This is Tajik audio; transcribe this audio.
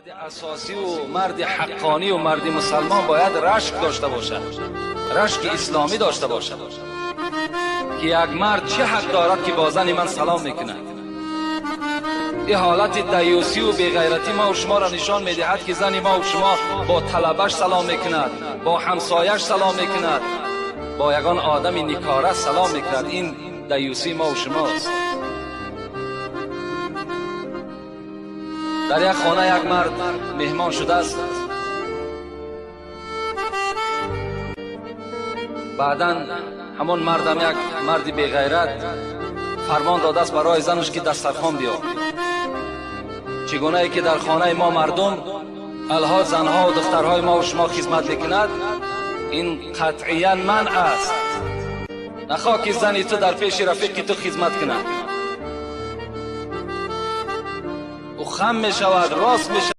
Марди асосӣ ва марди ҳаққонӣ ва марди мусулмон бояд рашк дошта бошад, рашки исломӣ дошта бошад, ки як мард чӣ ҳақ дорад, ки бо зани ман салом мекунад? Ин ҳолати даюсӣ ва беғайратӣ ма ва шуморо нишон медиҳад, ки зани ма ва шумо бо талабаш салом мекунад, бо ҳамсояш салом мекунад, бо ягон одами никора салом мекунад. Ин даюсии ма ва шумост. Дар як хона як мард меҳмон шудааст. Баъдан ҳамон мардам, як марди беғайрат, фармон додааст барои занаш, ки дастархон биёр. Чӣ гунае ки дар хонаи мо мардум алҳо занҳо ва духтарҳои мо ва шумо хизмат мекунад, ин қатъиян манъ аст. Нахоҳ ки зани ту дар пеши рафиқи ту хизмат кунад. Ӯ хам мешавад, рост мешавад.